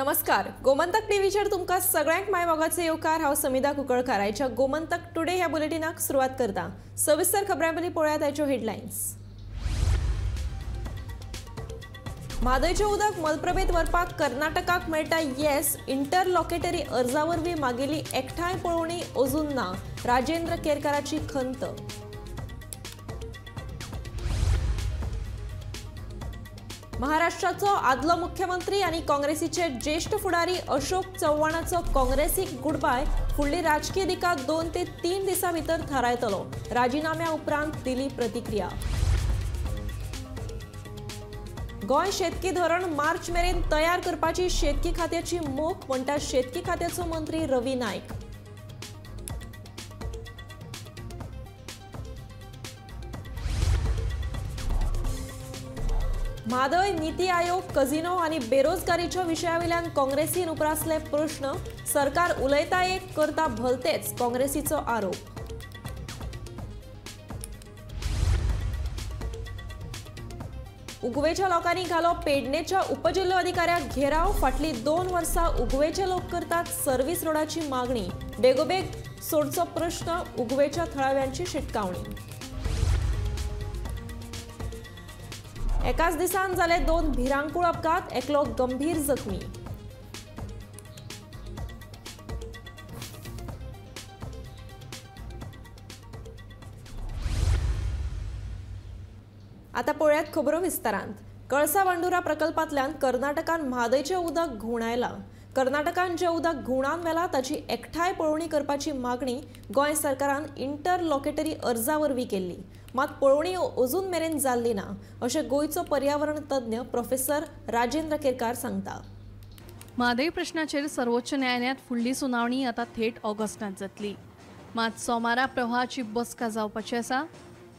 नमस्कार, गोमंतक टीव्हीचेर तुमकां सगळ्यांक मायमोगाचो येवकार. हांव समिधा कुंकळकार. आयच्या गोमंतक टुडे ह्या बुलेटिनाक सुरवात करता. सविस्तर खबरां पयलीं पळोवया आयच्यो हेडलायन्स. म्हादयचें उदक मलप्रभेंत व्हरपाक कर्नाटकाक मेळटा येस. इंटरलॉकेटरी अर्जा वरवीं मागिल्ली एकठांय पळोवणी अजून ना, राजेंद्र केरकाराची खंत. महाराष्ट्राचो आदलो मुख्यमंत्री आनी काँग्रेसीचे ज्येष्ठ फुडारी अशोक चव्हाणाचो काँग्रेसीक गुडबाय. फुडली राजकीय दिका 2 ते 3 दिसां भितर थारायतलो. राजीनाम्या उपरांत दिली प्रतिक्रिया. गोंय शेतकी धोरण मार्च मेरेन तयार करपाची शेतकी खात्याची मोख, म्हणटा शेतकी खात्याचो मंत्री रवी नायक. म्हादय, नीती आयोग, कझिनो आनी बेरोजगारीच्या विशयावेल्यान काँग्रेसीन उप्रासले प्रश्न. सरकार उलयता एक, करता भलतेच, काँग्रेसीचो आरोप. उगवेच्या लोकांनी घालो पेडणेच्या उपजिल्होधिकाऱ्याक घेराव. फाटली 2 वर्सां उगवेचे लोक करतात सर्व्हिस रोडाची मागणी. बेगोबेग सोडचो प्रश्न, उगवेच्या थळाव्यांची शिटकावणी. एकाच दिसान जाले 2 भिरांकूळ अपघात, एकलो गंभीर जखमी. आता पळोवयात खबरो विस्तारांत. कळसा भांडुरा प्रकल्पांतल्यान कर्नाटकान म्हादयचें उदक घुंवडायलां. कर्नाटकान जें उदक घुंवडावन व्हेलां ताची एकठांय पळोवणी करपाची मागणी गोंय सरकारान इंटरलॉकेटरी अर्जा वरवीं केल्ली. मात पळोवणी अजून मेरेन जाल्ली ना, अशें गोंयचो पर्यावरण तज्ञ प्रोफेसर राजेंद्र केरकार सांगता. म्हादय प्रश्नाचेर सर्वोच्च न्यायालयांत फुडली सुनावणी आतां थेट ऑगस्टांत जातली. मात सोमारा प्रवाहाची बसका जावपाची आसा.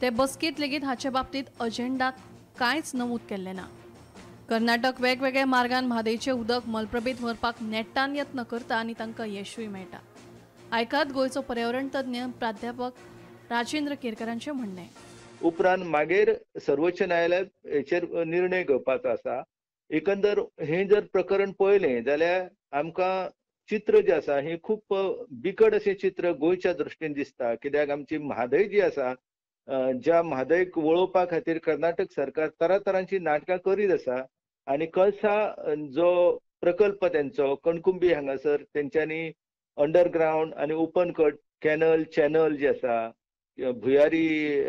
ते बसकेंत लेगीत हाचे बाबतींत अजेंडात कांयच नमूद केल्लें ना. कर्नाटक वेगवेगळ्या मार्गान म्हादयचें उदक मलप्रभेंत व्हरपाक नेटान यत्न करता आनी तांकां यशूय मेळटा. आयकात गोंयचो पर्यावरण तज्ञ प्राध्यापक राजेंद्र केरकारांचें म्हणणें. उपरांत मागीर सर्वोच्च न्यायालय हेचेर निर्णय घेवपाचो आसा. एकंदर हें जर प्रकरण पळयलें जाल्यार आमकां चित्र जें आसा हें खूब बिकट अशें चित्र गोंयच्या दृश्टीन दिसता. कित्याक आमची म्हादय जी आसा, ज्या म्हादयक वळोवपा खातीर कर्नाटक सरकार तरातरांची नाटकां करीत आसा आनी कळसा जो प्रकल्प तेंचो कणकुंबी हांगासर तेंच्यांनी अंडरग्रावंड आनी ओपन कट कॅनल चॅनल जी आसा, भुयारी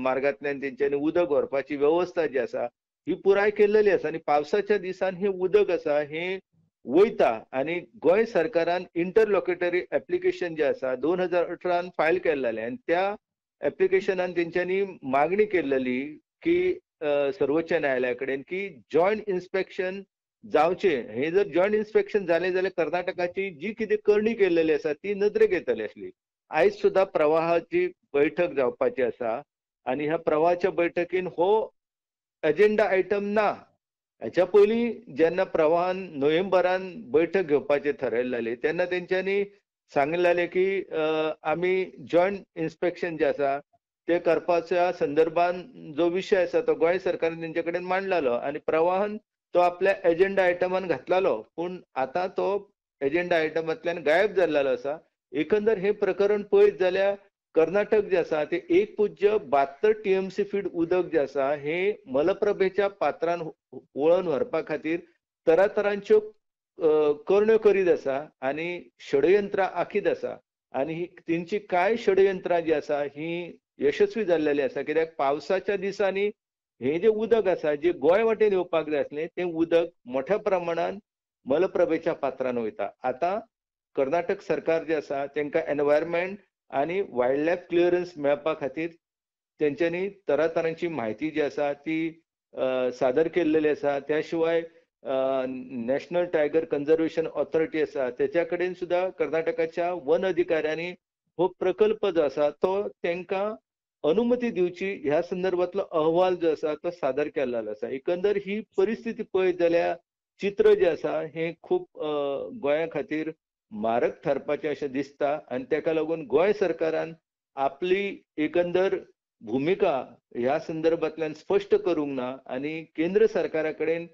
मार्गांतल्यान तेंच्यांनी उदक व्हरपाची वेवस्था जी आसा ही पुराय केल्लेली आसा आनी पावसाच्या दिसान हें उदक आसा हें वयता. आनी गोंय सरकारान इंटरलॉकेटरी एप्लिकेशन जें आसा 2018 फायल केल्लेलें आनी त्या एप्लिकेशनान तेंच्यांनी मागणी केल्लेली की सर्वोच्च न्यायालया कडेन की जॉयंट इन्स्पेक्शन जावचें. हें जर जॉयंट इन्स्पेक्शन जालें जाल्यार कर्नाटकाची जी कितें करणी केल्लेली आसा ती नदरेक येतली आसली. आयज सुद्दां प्रवाहाची बैठक जावपाची आसा आनी ह्या प्रवाहाच्या बैठकीन हो एजेंडा आयटम ना. हेच्या पयलीं जेन्ना प्रवाहान नोव्हेंबरान बैठक घेवपाचें थारायल्लें तेन्ना तेंच्यांनी सांगलेलें की आमी जॉयंट इन्स्पेक्शन जें आसा तें करपाच्या संदर्भान जो विशय आसा तो गोंय सरकारान तेंचे कडेन मांडलेलो आनी प्रवाहान तो आपल्या एजेंडा आयटमान घातलेलो, पूण आतां तो एजेंडा आयटमांतल्यान गायब जाल्लो आसा. एकंदर हें प्रकरण पळयत जाल्यार कर्नाटक जें आसा तें 1.72 TMC feet उदक जें आसा हें मलप्रभेच्या पात्रान वळोवन व्हरपा खातीर तरातरांच्यो करण्यो करीत आसा आनी षडयंत्रां आखीत आसा आनी तेंची कांय षडयंत्रां जी आसा ही यशस्वी जाल्लेली आसा. कित्याक पावसाच्या दिसांनी हें जें उदक आसा जें गोंय वाटेन येवपाक जाय आसलें तें उदक मोठ्या प्रमाणान मलप्रभेच्या पात्रान वयता. आतां कर्नाटक सरकार जें आसा तांकां एनवायरमेंट आनी वायल्ड लायफ क्लियरन्स मेळपा खातीर तेंच्यांनी तरातरांची म्हायती जी आसा ती सादर केल्लेली आसा. त्या शिवाय नॅशनल टायगर कन्जर्वेशन ऑथॉरिटी आसा तेच्या कडेन सुद्दां कर्नाटकाच्या वन अधिकाऱ्यांनी हो प्रकल्प जो आसा तो तांकां अनुमती दिवची ह्या संदर्भातलो अहवाल जो आसा तो सादर केल्लो आसा. एकंदर ही परिस्थिती पळयत जाल्यार चित्र जें आसा हें खूब गोंया खातीर मारक थारपाचें अशें दिसता आनी ताका लागून गोंय सरकारान आपली एकंदर भुमिका ह्या संदर्भांतल्यान स्पश्ट करूंक ना आनी केंद्र सरकारा कडेन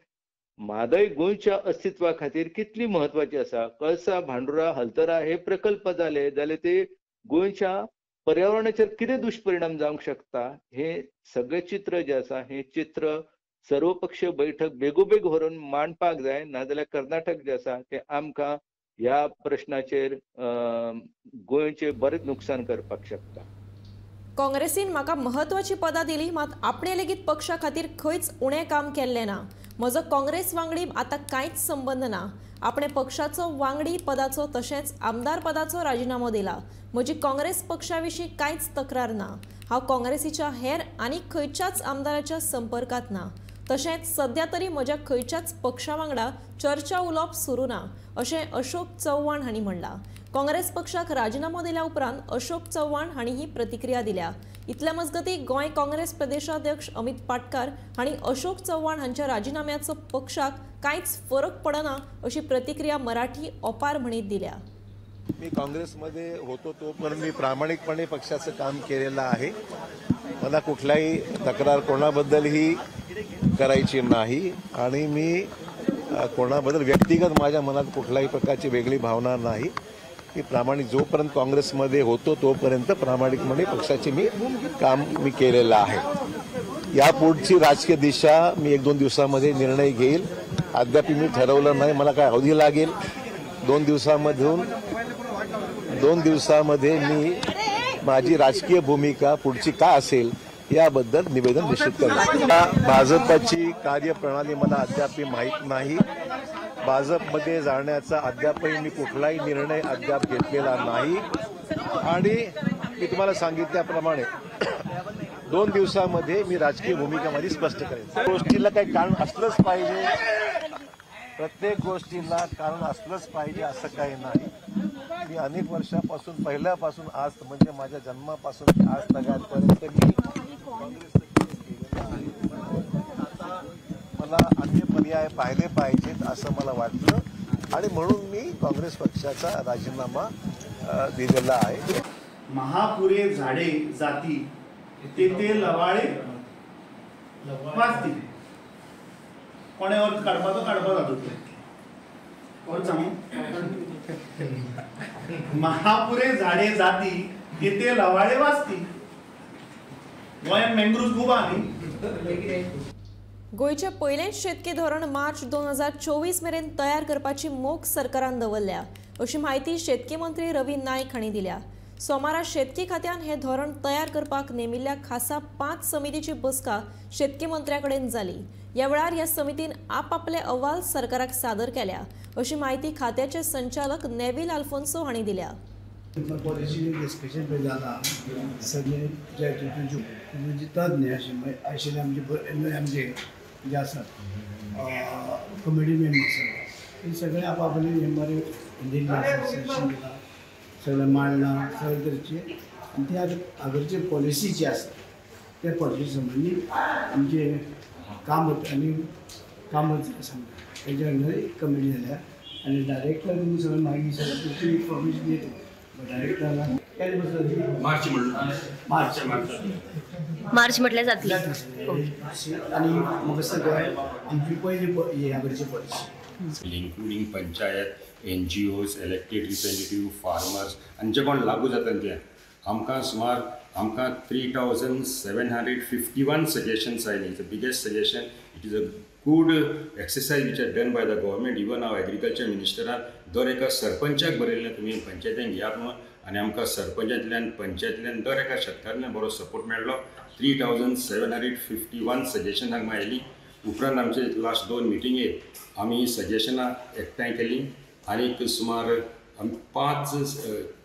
म्हादय गोंयच्या अस्तित्वा खातीर कितली म्हत्वाची आसा. कळसा, भांडुरा, हलतरा हे प्रकल्प जाले जाल्यार ते गोंयच्या पर्यावरणाचेर कितें दुश्परिणाम जावंक शकता हे सगळें चित्र जें आसा हें चित्र सर्वपक्षीय बैठक बेगोबेग व्हरून मांडपाक जाय, नाजाल्यार कर्नाटक जें आसा तें आमकां ह्या प्रश्नाचेर गोंयचें बरेंच नुकसान करपाक शकता. काँग्रेसीन म्हाका म्हत्वाची पदां दिली, मात आपणे लेगीत पक्षा खातीर खंयच उणें काम केल्लें ना. म्हजो काँग्रेस वांगडी आतां कांयच संबंद ना. आपणे पक्षाचो वांगडी पदाचो तशेंच आमदार पदाचो राजिनामो दिला. म्हजी काँग्रेस पक्षा विशीं कांयच तक्रार ना. हांव काँग्रेसीच्या हेर आनी खंयच्याच आमदाराच्या संपर्कांत ना. तशेंच सध्या तरी म्हज्या खंयच्याच पक्षा वांगडा चर्चा उलोवप सुरू ना अशें अशोक चव्हाण हांणी म्हणलां. काँग्रेस पक्षाक राजिनामो दिल्या उपरांत अशोक चव्हाण हांणी ही प्रतिक्रिया दिल्या. इतल्या मजगतीं गोंय काँग्रेस प्रदेशाध्यक्ष अमित पाटकार हांणी अशोक चव्हाण हांच्या राजिनाम्याचो पक्षाक कांयच फरक पडना अशी प्रतिक्रिया मराठी ओपार म्हणीत दिल्या. मी काँग्रेसमध्ये होतो तोपर्यंत मी प्रामाणिकपणे पक्षाचं काम केलेलं आहे. मला कुठलाही तक्रार कोणाबद्दलही करायची नाही आणि मी कोणाबद्दल व्यक्तिगत माझ्या मनात कुठल्याही प्रकारची वेगळी भावना नाही. मी प्रामाणिक जोपर्यंत काँग्रेसमध्ये होतो तोपर्यंत प्रामाणिकपणे पक्षाचे मी काम मी केलेलं आहे. यापुढची राजकीय दिशा मी 1-2 दिवसामध्ये निर्णय घेईल. अद्याप मी ठरवलं नाही, मला काय अवधी लागेल. 2 दिवसामध्ये मी माझी राजकीय भूमिका पुढची काय असेल याबद्दल निवेदन निश्चित करणार. भाजपची कार्यप्रणाली मला अद्याप माहीत नाही. भाजपमध्ये जाण्याचा अद्यापही मी कुठलाही निर्णय अद्याप घेतलेला नाही आणि मी तुम्हाला सांगितल्याप्रमाणे 2 दिवसामध्ये मी राजकीय भूमिका माझी स्पष्ट करेन. गोष्टीला काही कारण असलंच पाहिजे, प्रत्येक गोष्टीला कारण असलंच पाहिजे असं काही नाही. मी अनेक वर्षापासून, पहिल्यापासून आज म्हणजे माझ्या जन्मापासून आज तगापर्यंत मी काँग्रेसचं केलेलं आहे. आता मला अन्य पर्याय पाहिले पाहिजेत असं मला वाटलं आणि म्हणून मी काँग्रेस पक्षाचा राजीनामा दिलेला आहे. महापुरे झाडे जाती ते ते लवाळे वाचती. कोणे अर्थ काडपाचो काडपा जातो अर्थ सांगू. महापुरे झाडे जाती ते ते लवाळे वाचती. गोंयांत मँग्रुव्ज खूब आहा न्ही. गोंयचें पयलेंच शेतकी धोरण मार्च 2024 मेरेन तयार करपाची मोख सरकारान दवरल्या अशी म्हायती शेतकी मंत्री रवी नायक हांणी दिल्या. सोमारा शेतकी खात्यान हें धोरण तयार करपाक नेमिल्ल्या खासा 5 समितीची बसका शेतकी मंत्र्या कडेन जाली. ह्या वेळार ह्या समितीन आपआपले अहवाल सरकाराक सादर केल्या अशी म्हायती खात्याचे संचालक नेव्हिल आल्फोन्सो हांणी दिल्या. पॉलिसी डिस्कशन पळय जाला सगळे जे तज्ञ आशिल्ले आमचे आमचे जे आसात कमिटी मेंबर्स ते सगळे आपआपले हे बरे दिल्ले सेशन दिला सगळें मांडलां सगळे तरेचे आनी ते आतां आगरचे पॉलिसी जी आसा त्या पॉलिसी संबंदी आमचे काम आनी काम सांगता तेच्या अंडर एक कमिटी जाल्या आनी डायरेक्टर सगळें मागीर सगळें तुमची इन्फॉर्मेशन येता. डायरेक्टराक मार्च मार्च मार्च म्हटल्यार जातली आनी म्हाका दिसता गोंय आमची पयली ही आगरची policy including panchayat, NGOs, elected representative, farmers आनी जे कोण लागू जाता ते आमकां सुमार आमकां 3751 सजेशन्स आयली. It's a biggest suggestion. It is a good exercise which are done by the government. Even हांव एग्रीकल्चर मिनिस्टरान दर एका सरपंचाक बरयल्लें तुमी पंचायतीन घेयात म्हणून आनी आमकां सरपंचांतल्यान पंचायतींतल्यान दर एका शेतकारांतल्यान बरो सपोर्ट मेळ्ळो. 3751 सजेशनां आमकां आयलीं. उपरांत आमचे लास्ट 2 मिटिंगेर आमी सजेशनां एकठांय केलीं आनी सुमार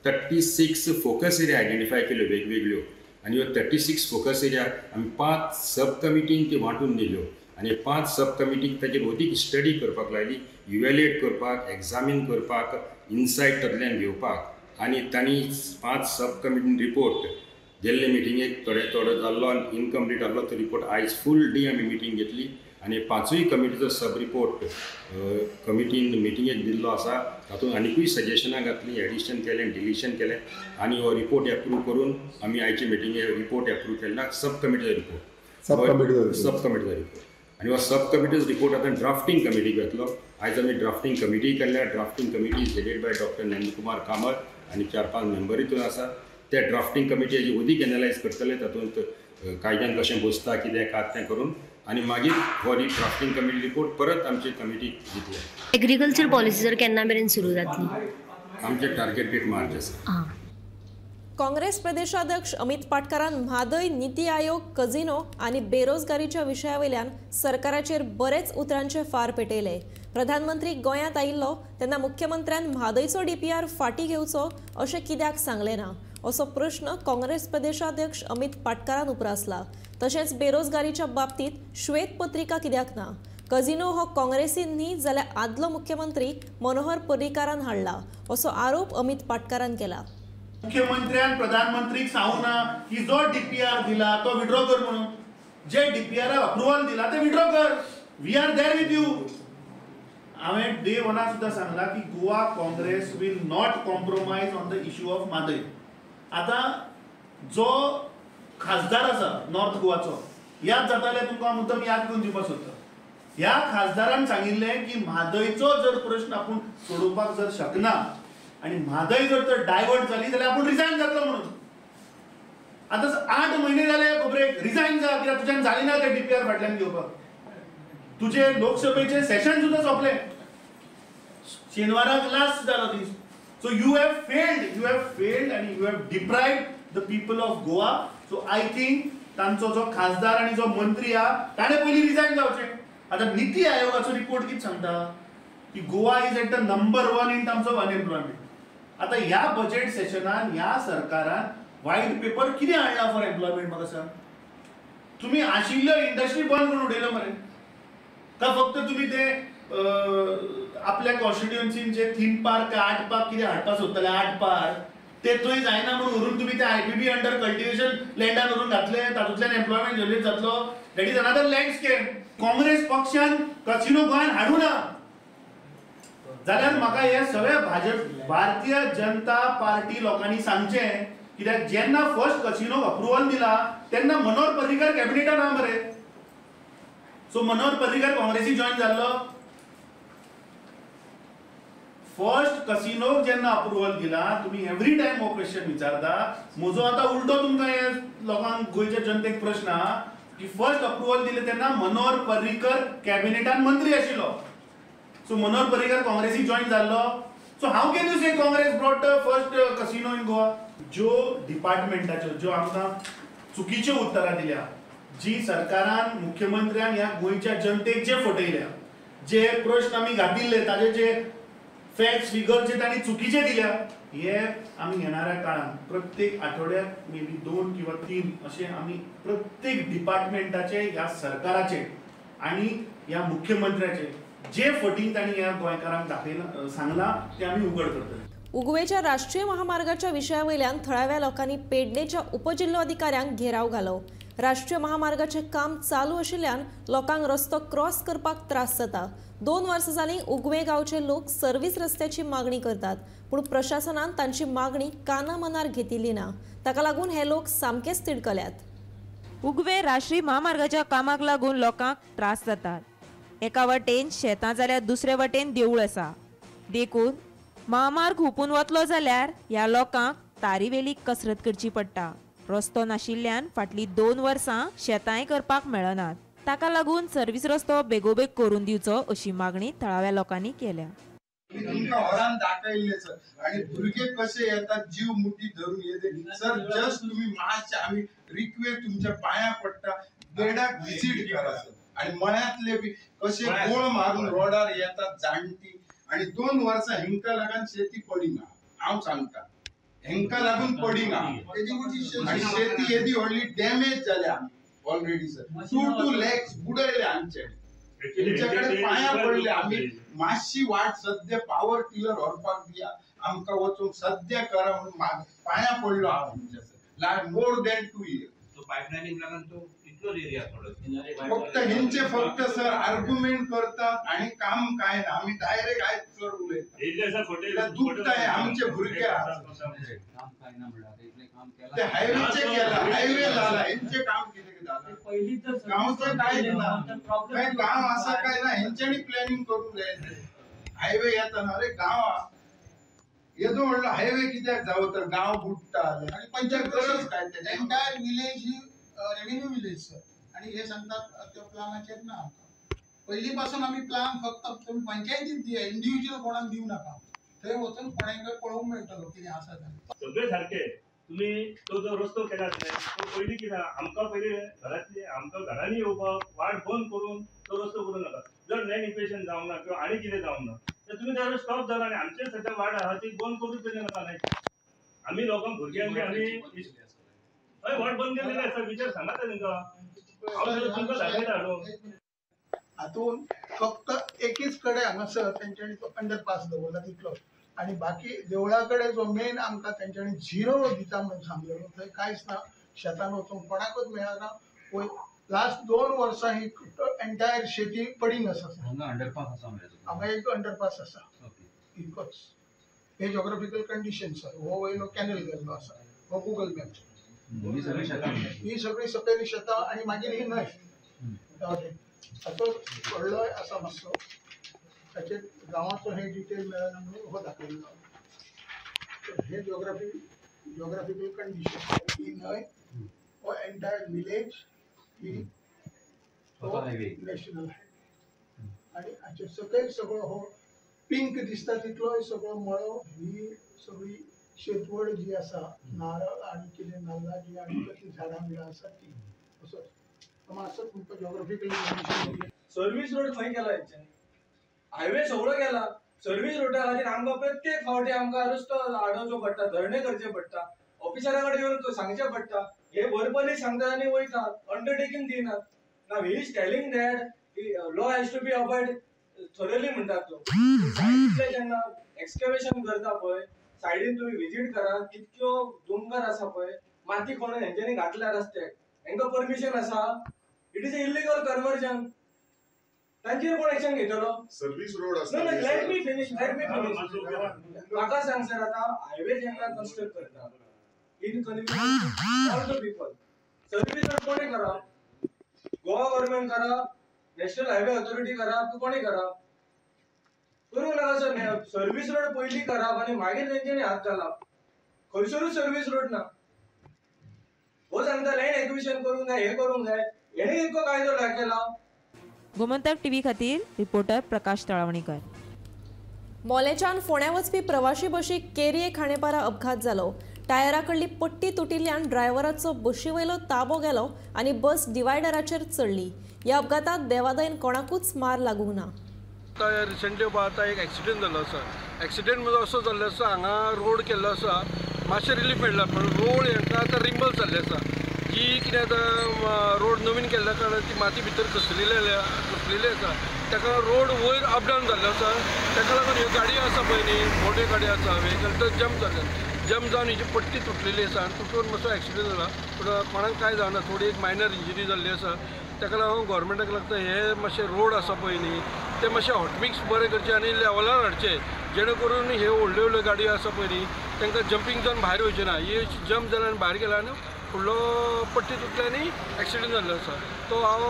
36 फोकस एरिया आयडेंटिफाय केल्यो वेगवेगळ्यो आनी ह्यो 36 फोकस एरिया आमी 5 सब कमिटीन त्यो वांटून दिल्यो आनी 5 सब कमिटीक ताजेर अदीक स्टडी करपाक लायली, इवेल्युएट करपाक, एग्जामीन करपाक, इनसायट तातूंतल्यान घेवपाक आनी तांणी 5 सब कमिटीन रिपोर्ट गेल्ले मिटिंगेक थोडे थोडो जाल्लो आनी इनकम्प्लीट आहलो तो रिपोर्ट आयज फूल डे आमी मिटींग घेतली आनी 5 कमिटीचो सब रिपोर्ट कमिटीन मिटिंगेक दिल्लो आसा. तातूंत आनिकूय सजेशनां घातलीं, एडिशन केलें, डिलीशन केलें आनी हो रिपोर्ट एप्रूव करून आमी आयचे मिटिंगेक रिपोर्ट एप्रूव केला. सब कमिटीचो रिपोर्ट, सब कमिटीचो रिपोर्ट. आनी हो सब कमिटीचो रिपोर्ट आतां ड्राफ्टींग कमिटीक वेतलो. आयज आमी ड्राफ्टींग कमिटी केल्या. Drafting committee is headed by doctor Nandkumar Kamat आनी 4-5 मेंबरूय थंय आसा. ते ड्राफ्टींग कमिटी हाजी अदीक एनलायज करतले, तातूंत कायद्यान कशें बसता कितें कात तें करून आनी मागीर हो ड्राफ्टींग कमिटी रिपोर्ट परत आमचे कमिटीक दितले. एग्रीकल्चर पॉलिसी जर केन्ना मेरेन सुरू जातली? आमचे टार्गेट डेट मार्च आसा. काँग्रेस प्रदेशाध्यक्ष अमित पाटकारान म्हादय, नीती आयोग, कझिनो आनी बेरोजगारीच्या विशयावयल्यान सरकाराचेर बरेच उतरांचे फार पेटयले. प्रधानमंत्री गोंयांत आयिल्लो तेन्ना मुख्यमंत्र्यान म्हादयचो डीपीआर फाटीं घेवचो अशें कित्याक सांगलें ना असो प्रश्न काँग्रेस प्रदेशाध्यक्ष अमित पाटकारान उप्रासला. तशेंच बेरोजगारीच्या बाबतींत श्वेतपत्रिका कित्याक ना, कझिनो हो काँग्रेसीन न्ही जाल्यार आदलो मुख्यमंत्री मनोहर पर्रीकारान हाडला असो आरोप अमित पाटकारान केला. मुख्यमंत्र्यान प्रधानमंत्रीक सांगू ना की जो डीपीआर दिला तो विड्रॉ कर म्हणून, जे डीपीआर अप्रुव्हल दिला ते विड्रॉ कर, we are there with you. हांवें डे वना सुद्दां सांगला की Goa Congress will not compromise on the issue of Mhadei. आतां जो खासदार आसा नॉर्थ गोवाचो, याद जाताले तुमकां मुद्दम याद करून दिवपाक सोदता, ह्या खासदारान सांगिल्लें की म्हादयचो जर प्रश्न आपूण सोडोवपाक जर शकना आनी म्हादय जर तर डायवर्ट जाली जाल्यार आपूण रिजायन जातलो म्हणून. आतां 8 म्हयने जाले खबरेक, रिजायन जा, कित्याक तुज्यान जाली ना ते डीपीआर फाटल्यान घेवपाक. तुजे लोकसभेचे सेशन सुद्दां सोंपलें, शेनवाराक लास्ट जालो दीस. So you have failed, you have failed आनी you have deprived the people of Goa. So I think तांचो जो खासदार आनी जो मंत्री आहा ताणें पयलीं रिजायन जावचें. आतां नीती आयोगाचो रिपोर्ट कितें सांगता की Goa is at the number 1 in terms of unemployment. आतां ह्या बजेट सेशनान ह्या सरकारान व्हायट पेपर कितें हाडला फॉर एम्प्लॉयमेंट म्हाका सांग. तुमी आशिल्ल्यो इंडस्ट्री बंद करून उडयल्यो मरे, का फक्त तुमी ते आपल्या कॉन्स्टिट्युएन्सीन जे थीम पार्क आर्ट पार्क कितें हाडपाक सोदताले, आर्ट पार्क ते थंय जायना म्हणून व्हरून तुमी ते आयपीबी अंडर कल्टिवेशन लँडान व्हरून घातले, तातूंतल्यान एम्प्लॉयमेंट जनरेट जातलो. That is another land scam. Congress पक्षान कसिनो गोंयांत हाडूं ना जाल्यार म्हाका हे सगळे भाजप भारतीय जनता पार्टी लोकांनी सांगचें, कित्याक जेन्ना फर्स्ट कसिनोक अप्रुवल दिला तेन्ना मनोहर पर्रीकर कॅबिनेटान आहा मरे. सो मनोहर पर्रीकर काँग्रेसी जॉयन जाल्लो. फर्स्ट कसिनोक जेन्ना अप्रुवल दिला तुमी एवरी टायम हो क्वेश्चन विचारता. म्हजो आतां उल्टो तुमकां हे लोकांक गोंयच्या जनतेक प्रश्न आहा की फर्स्ट अप्रुवल दिलें तेन्ना मनोहर पर्रीकर कॅबिनेटान मंत्री आशिल्लो. सो मनोहर पर्रीकर काँग्रेसी जॉयन जाल्लो. So how can you say Congress brought the first casino in Goa? ज्यो डिपार्टमेंटाच्यो ज्यो आमकां चुकीच्यो उत्तरां दिल्या, जी सरकारान मुख्यमंत्र्यान ह्या गोंयच्या जनतेक जे फटयल्या, जे प्रश्न आमी घातिल्ले ताजे जे फॅक्ट्स फिगर जे तांणी चुकीचे दिल्या, हे आमी येणाऱ्या काळान प्रत्येक आठवड्याक मे बी 2 किंवा 3 अशे आमी प्रत्येक डिपार्टमेंटाचे ह्या सरकाराचे आनी ह्या मुख्यमंत्र्याचे जे फटींग तांणी ह्या गोंयकारांक दाखयलां सांगलां ते आमी उगड करतले. उगवेच्या राष्ट्रीय महामार्गाच्या विशयावयल्यान थळाव्या लोकांनी पेडणेच्या उपजिल्लोधिकाऱ्यांक घेराव घालो. राष्ट्रीय महामार्गाचें काम चालू आशिल्ल्यान लोकांक रस्तो क्रॉस करपाक त्रास जाता. 2 वर्सां जालीं उगवे गांवचे लोक सर्वीस रस्त्याची मागणी करतात, पूण प्रशासनान तांची मागणी काना मनार घेतिल्ली ना. ताका लागून हे लोक सामकेच तिडकल्यात. उगवे राष्ट्रीय महामार्गाच्या कामाक लागून लोकांक त्रास जातात. एका वटेन शेतां जाल्यार दुसरे वटेन देवूळ आसा, देखून महामार्ग हुपून वतलो जाल्यार ह्या लोकांक तारीवेली कसरत करची पडटा. रस्तो नाशिल्ल्यान फाटलीं 2 वर्सां शेतांय करपाक मेळनात. ताका लागून सर्वीस रस्तो बेगोबेग करून दिवचो अशी मागणी थळाव्या लोकांनी केल्या. तुमकां हॉरान दाखयल्लें सर, आनी भुरगे कशे येतात जीव मुठी धरून येते सर. जस्ट तुमी मातशे आमी रिक्वेस्ट तुमच्या पांया पडटा, बेडाक विजीट करा सर. आनी मळ्यांतले बी कशे गोळ मारून रोडार येतात जाणटी, आनी 2 वर्सां हेंका लागून शेती पडिना. हांव सांगता हेंका लागून पडिना आनी शेती येदी व्हडली डॅमेज जाल्या ऑलरेडी सर. 2 लॅक्स बुडयले आमचे, हेंच्याकडे पांया पडले आमी. मातशी वाट सद्या पावर टिलर व्हरपाक दिया आमकां, वचूंक सद्या करा म्हणून पांया पडलो हांव हेंच्या सर. मोर दॅन 2 इयर पायपलायनीक लागून तो इतलोच एरिया थोडो फक्त हेंचे फक्त सर आर्ग्युमेंट करतात आणि काम काय ना. आमी डायरेक्ट आयज सर उलयता, दुखताय आमचे भुरगे. ते हायवेचे केला, हायवे जाला, हेंचे काम कितें जाला. गांवचो काय ना, काय गांव आसा काय ना, हेंच्यांनी प्लॅनिंग करूंक जाय. हायवे येताना अरे गांव येदो व्हडलो हायवे कित्याक जावो तर गांव बुडटा आनी पंचायत गरज काय तेजी? एंटायर विलेज ही रेव्हेन्यू विलेज सर, आणि हे सांगतात त्या प्लानाचेर ना आमकां. पयलीं पासून आमी प्लान फक्त तुमी पंचायतीन दिया, इंडिव्हिज्युअल कोणाक दिवं नाका. थंय वचून कोणाक पळोवंक मेळटलो कितें आसा जाल्यार. सगळे सारके तुमी तो जो रस्तो केला तो पयलीं कितें आमकां पयलीं घरांतली आमकां घरांनी येवपाक वाट बंद करून तो रस्तो करूं नाका. जर लँड इक्वेशन जावंक ना किंवा आनी कितें जावंक ना तर तुमी त्यावर स्टॉप जाला आनी आमचे सद्या वाट आहा ती बंद करूच तरी नाका. न्हय आमी लोकांक भुरग्यांक आमी हय वाट बंद केल्ली आसा, विचार सांगात तांकां. हांव तुमकां दाखयता हाडून. हातून फक्त एकीच कडेन हांगासर तेंच्यांनी तो अंडरपास दवरला तितलो, आनी बाकी देवळा कडेन जो मेन आमकां तेंच्यांनी झिरो दिता म्हणून सांगलेलो थंय कांयच ना. शेतान वचूंक कोणाकूच मेळना. वयर लास्ट 2 वर्सां ही एंटायर शेती पडींग आसा. अंडरपास आसा, हांगा एक अंडरपास आसा इतकोच. हे जोग्राफिकल कंडिशन सर. हो वयलो कॅनल गेल्लो आसा, हो गुगल मॅप. ही सगळी सकयली शेतां आनी मागीर ही न्हंय ताचो व्हडलो आसा मातसो, ताचेर गांवाचो हे डिटेल मेळना म्हणून हो दाखयल्लो. हे जोग्राफिकल कंडिशन ही न्हंय, हो एंटायर विलेज, ही नॅशनल हायवे आनी हाचे सकयल सगळो हो पिंक दिसता तितलोय सगळो मळो, ही सगळी शेतवड जी आसा, नारळ आनी कितें नाल्लाची आनी कसलीं झाडां बिडां आसा ती असोच मातसो तुमकां जोग्राफिकली कंडिशन. सर्वीस रोड खंय केला हेंच्यांनी? हायवे सगळो केला. सर्वीस रोडा खातीर आमकां प्रत्येक फावटी आमकां रस्तो आडोवचो पडटा, धरणे करचे पडटा, ऑफिसरा कडेन येवन सांगचें पडटा. हे वर्बली सांगतात आनी वयतात, अंडरटेकींग दिनात. Now he is telling that law has to be abide thoroughly म्हणटात तो. सायडींतले जेन्ना एक्सकवेशन करता पळय, सायडीन तुमी विजीट करा, कितक्यो दोंगर आसा पळय, माती खणून हेंच्यांनी घातल्या रस्त्याक. हेंकां परमिशन आसा? It is a illegal conversion. तांचेर कोण एक्शन घेतलो? सर्वीस रोड आसा. Let me finish, let me finish. म्हाका सांग सर, आतां हायवे जेन्ना कन्स्ट्रक्ट करता inconvenience all the people, service road कोणी करप? गोवा गव्हर्नमेंट करप, नॅशनल हायवे ऑथॉरिटी करप, कोणी करप? करूंक नाका सर. सर्वीस रोड पयलीं करप आनी मागीर तेंच्यांनी हात घालप. खंयसरूच सर्वीस रोड ना. हो सांगता लँड एक्विशन करूंक जाय, हे करूंक जाय, हेणे इतको कायदो दाखयला. गोमंतक टीव्ही खातीर रिपोर्टर प्रकाश तळावणीकर. मोलेच्यान फोंड्या वचपी प्रवाशी बशीक केरये खांडेपारा अपघात जालो. टायरा कडली पट्टी तुटिल्ल्यान ड्रायव्हराचो बशी वयलो ताबो गेलो आनी बस डिवायडराचेर चडली. ह्या अपघातात देवादयन कोणाकूच मार लागूंक ना. रिसेंटली आतां एक एक्सिडेंट जाल्लो आसा. एक्सिडेंट म्हणजे असो जाल्लो आसा, हांगा रोड केल्लो आसा, मातशें रिलीफ मेळ्ळा, पूण रोड हांकां आतां रिंबल जाल्ली आसा. जी कितें आतां रोड नवीन केल्ल्या कारणान ती माती भितर घसलेली आसा. ताका रोड वयर अपडावन जाल्लो आसा. ताका लागून ह्यो गाडयो आसा पळय न्ही, मोठ्यो गाडयो आसा, व्हेकल तर जम्प जाल्ले, जम्प जावन हिची पट्टी तुटलेली आसा आनी तुटून मातसो एक्सिडेंट जाला. पूण कोणाक कांय जावना, थोडी एक मायनर इंजरी जाल्ली आसा. ताका लागून गोवोरमेंटाक लागता हे मातशे रोड आसा पळय न्ही, ते मातशे हॉटमिक्स बरें करचे आनी लेवलार हाडचे, जेणे करून हे व्हडल्यो व्हडल्यो गाडयो आसा पळय न्ही, तांकां जंपींग जावन भायर वयचें ना. ही जंप जाल्यार आनी भायर गेला आनी फुडलो पट्टी तुटली आनी एक्सिडेंट जाल्लो आसा. तो हांव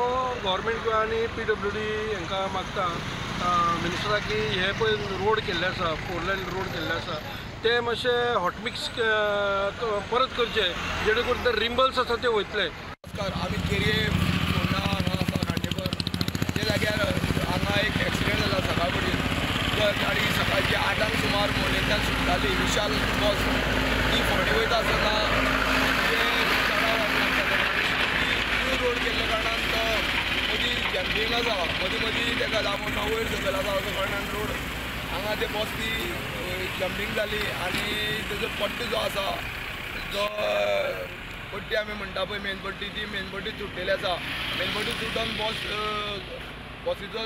गोवोरमेंट आनी PWD हांकां मागता, मिनिस्टराक, की हे पळय रोड केल्ले आसा, 4 लायन रोड केल्ले आसा, ते मातशे हॉटमिक्स परत करचे, जेणे करून ते रिंबल्स आसा ते वयतले. नमस्कार, आमी केरये फोंडा हांगा आसा खांडेपर. ते जाग्यार हांगा एक एक्सिडेंट जाला सकाळ फुडें. गाडी सकाळची 8 सुमार मोलेंतल्यान सुट्टाली, विशाल बस ती फोंडे वयता आसतना न्यू रोड केल्ल्या कारणान तो मदीं जंपींग आसा, मदीं मदीं ताका दामून वयर सकयल आसा. असो कारणान रोड हांगा ते बस ती जंपींग जाली आनी तेजो पट्टो जो आसा, जो पट्टी आमी म्हणटा पळय मेन पट्टी, ती मेन पट्टी तुटलेली आसा. मेन पट्टी तुटोन बस बसीचो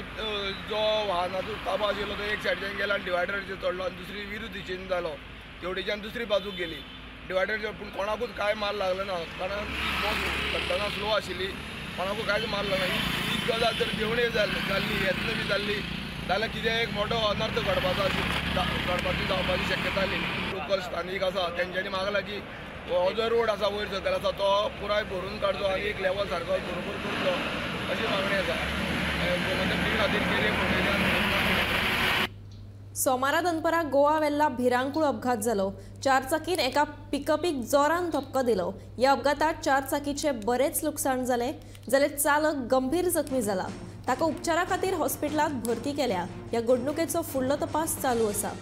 जो वाहनाचो ताबो आशिल्लो तो एक सायडीच्यान गेलो आनी डिवायडराचेर चडलो आनी दुसरी विरुद्ध दिशेन जालो, तेवटेच्यान दुसरी बाजूक गेली डिवायडराचेर. पूण कोणाकूच कांय मार लागलो ना, कारण ती बस चडटना स्लो आशिल्ली, कोणाकूच कांयच मार लागना. ही गजाल जर देवणे जाल्ली, येत्न बी जाल्ली जाल्यार कितें एक मोठो अनर्थ घडपाचो घडपाची जावपाची शक्यता आसली. लोकल स्थानीक आसा तेंच्यांनी मागलां की हो जो रोड आसा वयर सकयल आसा तो पुराय भरून काडचो आनी एक लेवल सारको बरोबर करचो अशी मागणी आसा. गोमंतक टीव्ही खातीर केरी फोंडेच्यान. सोमारा दनपरां गोवा वेल्ला भिरांकूळ अपघात जालो. चारचाकीन एका पिकअपीक जोरान धपको दिलो. ह्या अपघातात चारचाकीचे बरेच लुकसाण जालें, जाल्यार चालक गंभीर जखमी जाला. ताका उपचारा खातीर हॉस्पिटलांत भरती केल्या. ह्या घडणुकेचो फुडलो तपास चालू आसा.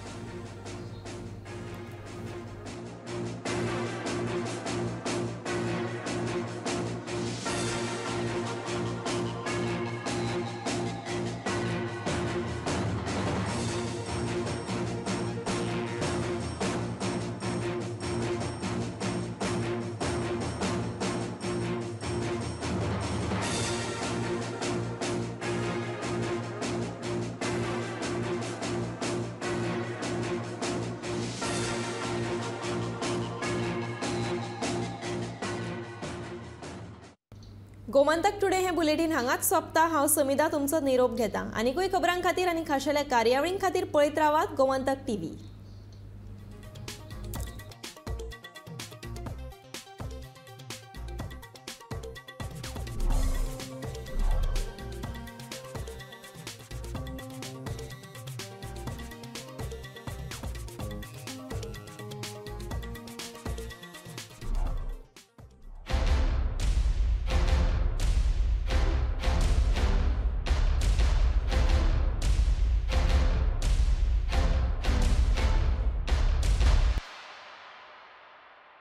गोमंतक टुडे हे बुलेटीन हांगाच सोंपता. हांव समिधा तुमचो निरोप घेता. आनीकूय खबरां खातीर आनी खाशेल्या कार्यावळीं खातीर पळयत रावात गोमंतक टीव्ही.